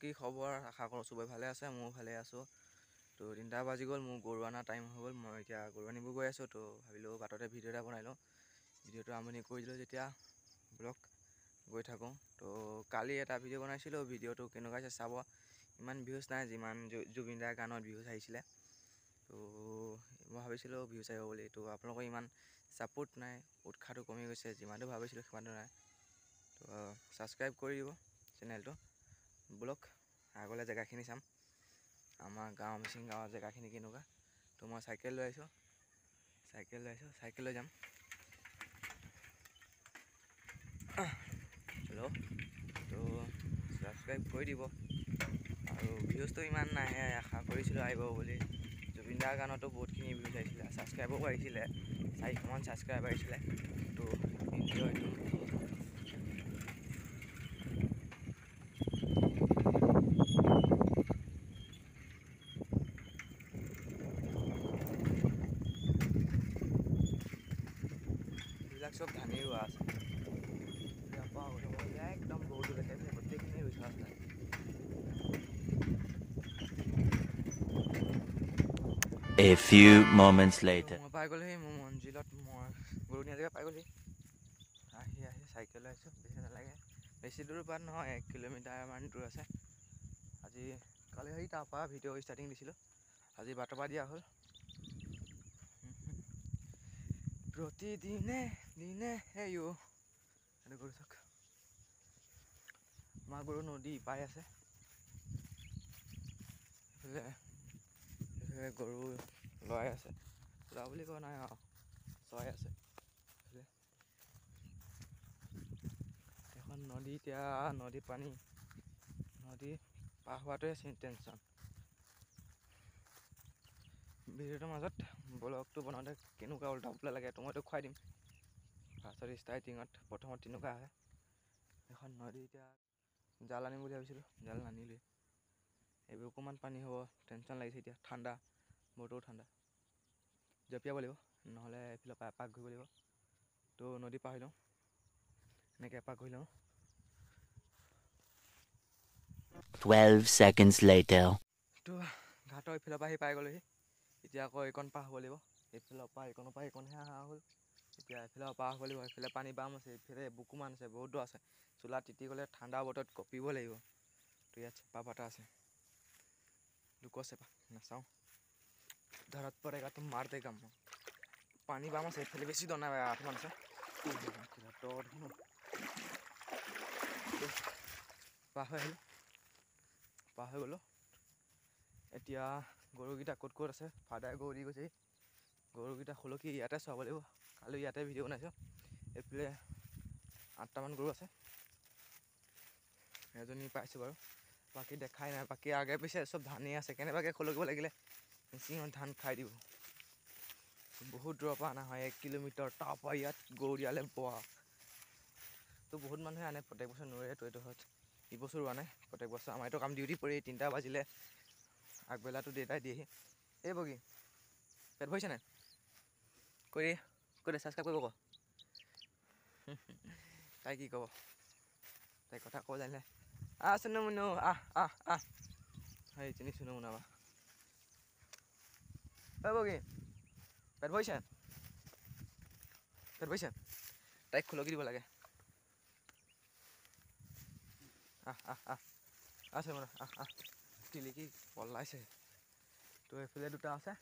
কি খবৰ? আশা কৰোঁ চবেই ভালে আছে, ময়ো ভালে আছোঁ। তো 3টা বাজি গ'ল, মোৰ গৰু অনা টাইম হৈ গ'ল। মই এতিয়া গৰু আনিব গৈ আছোঁ। তো ভাবিলোঁ বাটতে ভিডিঅ' এটা বনাই লওঁ। ভিডিঅ'টো আৰম্ভণি কৰি দিলোঁ যেতিয়া ব্লগ গৈ থাকোঁ। তো কালি এটা ভিডিঅ' বনাইছিলোঁ, ভিডিঅ'টো কেনেকুৱা হৈছে চাব। ইমান ভিউজ নাই যিমান জুবিন দাৰ গানত ভিউজ আহিছিলে। তো মই ভাবিছিলোঁ ভিউজ আহিব বুলি, তো আপোনালোকৰ ইমান ছাপোৰ্ট নাই, উৎসাহটো কমি গৈছে, যিমানটো ভাবিছিলোঁ সিমানটো নাই। তো ছাবস্ক্ৰাইব কৰি দিব চেনেলটো। ব্লগ আগলৈ জেগাখিনি চাম, আমাৰ গাঁও মিচিং গাঁৱৰ জেগাখিনি কেনেকুৱা। তো মই চাইকেল লৈ আহিছোঁ, চাইকেল লৈ যাম। হেল্ল', তো ছাবস্ক্ৰাইব কৰি দিব। আৰু ভিউজটো ইমান নাহে, আশা কৰিছিলোঁ আহিব বুলি। জুবিন দাৰ গানতো বহুতখিনি ভিউজ আহিছিলে, ছাবস্ক্ৰাইবো আহিছিলে, 400মান ছাবস্ক্ৰাইব আহিছিলে। তো এনজয়। এইবিলাক চব ধানেই ৰোৱা আছে। ইয়াৰ পৰা একদম বহুত দূৰলৈকে গোটেইখিনি ৰুই থোৱা আছে। A few moments later. মই পাই গ'লোহি মোৰ মঞ্জিলত, মই গৰু নিয়া জেগা পাই গ'লোহি। আহি আহি চাইকেল লৈ আহিছোঁ, বেছি নালাগে, বেছি দূৰ বাট নহয়, 1 কিলোমিটাৰমান দূৰ আছে। আজি কালি সেই তাৰপৰা ভিডিঅ' ষ্টাৰ্টিং দিছিলোঁ, আজি বাটৰ পৰা দিয়া হ'ল। প্ৰতিদিনে দিনে হেয়ো এইটো গৰু চাওক, আমাৰ গৰু নদী পাই আছে। এইফালে এইফালে গৰু লৰাই আছে, লৰা বুলি কোৱা নাই আৰু চৰাই আছে। এইফালে এখন নদী, এতিয়া নদী পানী, নদী পাৰ হোৱাটোৱে টেনশ্যন। ভিডিঅ'টোৰ মাজত ব্লগটো বনাওঁতে কেনেকুৱা উল্টা পুল্টা লাগে তো মইতো খুৱাই দিম। ফাৰ্ষ্টত ষ্টাৰ্টিঙত প্ৰথমত তেনেকুৱা আহে। এখন নদী, এতিয়া জাল আনিম বুলি ভাবিছিলোঁ, জাল নানিলোৱেই। এইবোৰ অকণমান পানী হ'ব, টেনশ্যন লাগিছে এতিয়া। ঠাণ্ডা, বতৰো ঠাণ্ডা, জঁপিয়াব লাগিব, নহ'লে এইফালৰ পৰা এপাক ঘূৰিব লাগিব। তো নদী পাৰ হৈ লওঁ, এনেকৈ এপাক ঘূৰি লওঁ। 12 seconds later. তো ঘাটৰ এইফালৰ পৰা আহি পাই গ'লোহি। এতিয়া আকৌ এইকণ পাৰ হ'ব লাগিব, এইফালৰ পৰা এইকণৰ পৰা এইকণহে অহা হ'ল। এতিয়া এইফালৰ পাৰ হ'ব লাগিব, এইফালে পানী বাম আছে, এইফালে বুকুমান আছে, বহুত দূৰ আছে। চোলা তিতি গ'লে ঠাণ্ডা বতৰত কঁপিব লাগিব। তো ইয়াত চেপা পাতা আছে, লোকৰ চেপা নাচাওঁ, ধৰত পৰেগা তো মাৰ দেগা মই। পানী বাম আছে, এইফালে বেছি দ নাই, 8মান আছে। পাৰ হৈ আহিলোঁ, পাৰ হৈ গ'লোঁ। এতিয়া গৰুকেইটা ক'ত ক'ত আছে, ফাদাৰে গৰু দি গৈছে। গৰুকেইটা সুলকি ইয়াতে চোৱাব লাগিব। কালি ইয়াতে ভিডিঅ' বনাইছোঁ। এইফালে 8টামান গৰু আছে, এজনী পাইছোঁ বাৰু, বাকী দেখাই নাই। বাকী আগে পিছে চব ধানেই আছে, কেনেবাকৈ খলকিব লাগিলে মিচিঙত ধান খাই দিব। বহুত দূৰৰ পৰা অনা হয়, 1 কিলোমিটাৰ তাৰপৰা ইয়াত গৰু দিয়ালে পোৱা। তো বহুত মানুহে আনে, প্ৰত্যেক বছৰ নোৰে। তো এইটো হয়, ইবছৰ ৰোৱা নাই, প্ৰত্যেক বছৰ আমাৰ এইটো কাম ডিউটি পৰি 3টা বাজিলে আগবেলাটো দেউতাই দিয়েহি। এই বগী, পেট ভৰিছে নাই? কৰি কৈ দে, ছাবস্ক্ৰাইব কৰিব ক। তাই কি ক'ব, তাই কথা ক'ব জানিলে। আহ চুনু মুনু, আহ আহ আহ, সেই চিনি চুনু মুনু আমাৰ। ঐ বগী, পেট ভৰিছে? পেট ভৰিছে? তাইক খুলকি দিব লাগে। আহ আহ আহ আহ চুনু মুনু, আহ আহ। টিলিকি পলাইছে। তো এইফালে 2টা আছে,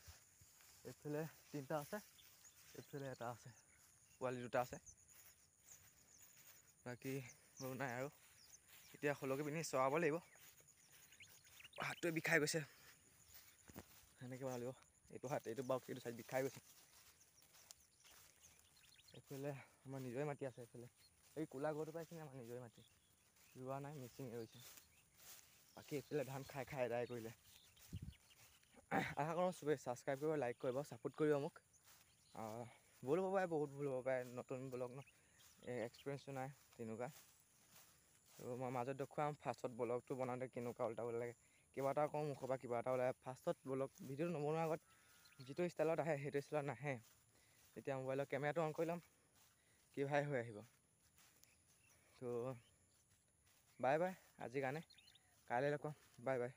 এইফালে 3টা আছে, এইফালে এটা আছে, পোৱালি 2টা আছে, বাকী গৰু নাই আৰু। এতিয়া খলকি পিন্ধি চৰাব লাগিব, হাতটোৱে বিষাই গৈছে। সেনেকৈ বনাব লাগিব, এইটো হাত এইটো বাওক এইটো চাইড বিষাই গৈছে। এইফালে আমাৰ নিজৰে মাটি আছে, এইফালে এই ক'লা গৰুটো পাইছিলে আমাৰ নিজৰে মাটি, ৰোৱা নাই, মিচিঙে ৰুইছে। বাকী এইফালে ধান খাই খাই এদায় কৰিলে। আশা কৰোঁ চবেই ছাবস্ক্ৰাইব কৰিব, লাইক কৰিব, ছাপোৰ্ট কৰিব মোক। ভুল হ'ব পাৰে, বহুত ভুল হ'ব পাৰে, নতুন ব্লগ ন, এক্সপিৰিয়েঞ্চটো নাই তেনেকুৱা। তো মই মাজত দেখুৱাম ফাৰ্ষ্টত ব্লগটো বনাওঁতে কেনেকুৱা উল্টাব লাগে, কিবা এটা কওঁ মুখৰ পৰা কিবা এটা ওলায়। ফাৰ্ষ্টত ব্লগ ভিডিঅ'টো নবনোৱাৰ আগত যিটো ষ্টাইলত আহে সেইটো ষ্টাইলত নাহে। তেতিয়া মোবাইলৰ কেমেৰাটো অন কৰি ল'ম, কিভাই হৈ আহিব। তো বাই বাই আজিৰ কাৰণে। কাইলৈ লগ পাম, বাই বাই।